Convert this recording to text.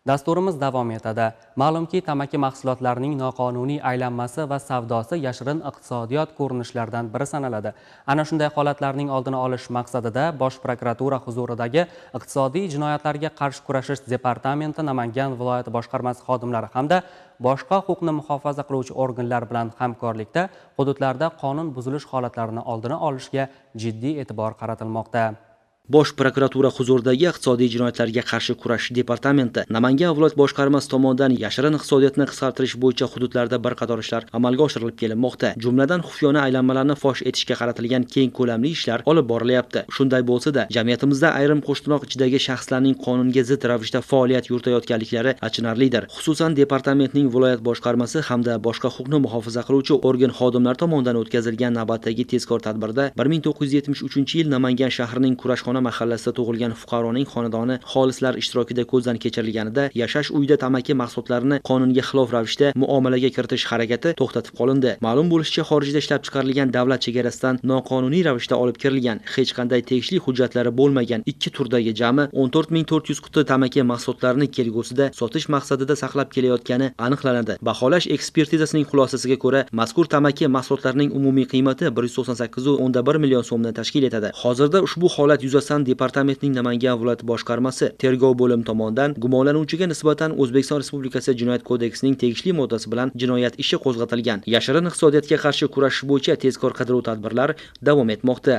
Dasturimiz davom etadi. Ma'lumki, tamaki mahsulotlarining noqonuniy aylanmasi va savdosi yashirin iqtisodiyot ko'rinishlaridan biri sanaladi. Ana shunday holatlarning oldini olish maqsadida Bosh prokuratura huzuridagi Iqtisodiy jinoyatlarga qarshi kurashish departamenti Namangan viloyati boshqarmasi xodimlari hamda boshqa huquqni muhofaza qiluvchi organlar bilan hamkorlikda hududlarda qonun buzilish holatlarini oldini olishga jiddiy e'tibor qaratilmoqda. Bosh prokuratura huzuridagi Iqtisodiy jinoyatlarga qarshi kurashish departamenti Namangan viloyat boshqarmasi tomonidan yashirin iqtisodiyotni qisqartirish bo'yicha hududlarda bir qator ishlar amalga oshirilib kelinmoqda. Jumladan, xufiyona aylanmalarni fosh etishga qaratilgan keng ko'lamli ishlar olib borilyapti. Shunday bo'lsa-da, jamiyatimizda ayrim qo'shtirnoq ichidagi shaxslarning qonunga zid ravishda faoliyat yuritayotganliklari achinarlidir. Xususan, departamentning viloyat boshqarmasi hamda boshqa huquqni muhofaza qiluvchi organ xodimlari tomonidan o'tkazilgan navbatdagi tezkor tadbirda 1973-yil Namangan shahrining Kurashxona mahallasida tug'ilgan fuqaroning xonadoni xolislar ishtirokida ko'zdan kechirilganida yashash uyida tamaki mahsulotlarini qonunga xilof ravishda muomalaga kiritish harakati to'xtatib qolindi. Ma'lum bo'lishicha, xorijda ishlab chiqarilgan, davlat chegarasidan noqonuniy ravishda olib kirilgan, hech qanday tegishli hujjatlari bo'lmagan ikki turdagi jami 14 400 quti tamaki mahsulotlarini kelgusida sotish maqsadida saqlab kelayotgani aniqlanadi. Baholash ekspertizasining xulosasiga ko'ra, mazkur tamaki mahsulotlarining umumiy qiymati 198,1 million so'mni tashkil etadi. Hozirda ushbu holat yuzasidan departamentning Namangan viloyat boshqarmasi tergov bo'limi tomonidan gumonlanuvchiga nisbatan O'zbekiston Respublikasi Jinoyat kodeksining tegishli moddasi bilan jinoyat ishi qo'zg'atilgan. Yashirin iqtisodiyotga qarshi kurashish bo'yicha tezkor qidiruv tadbirlar davom etmoqda.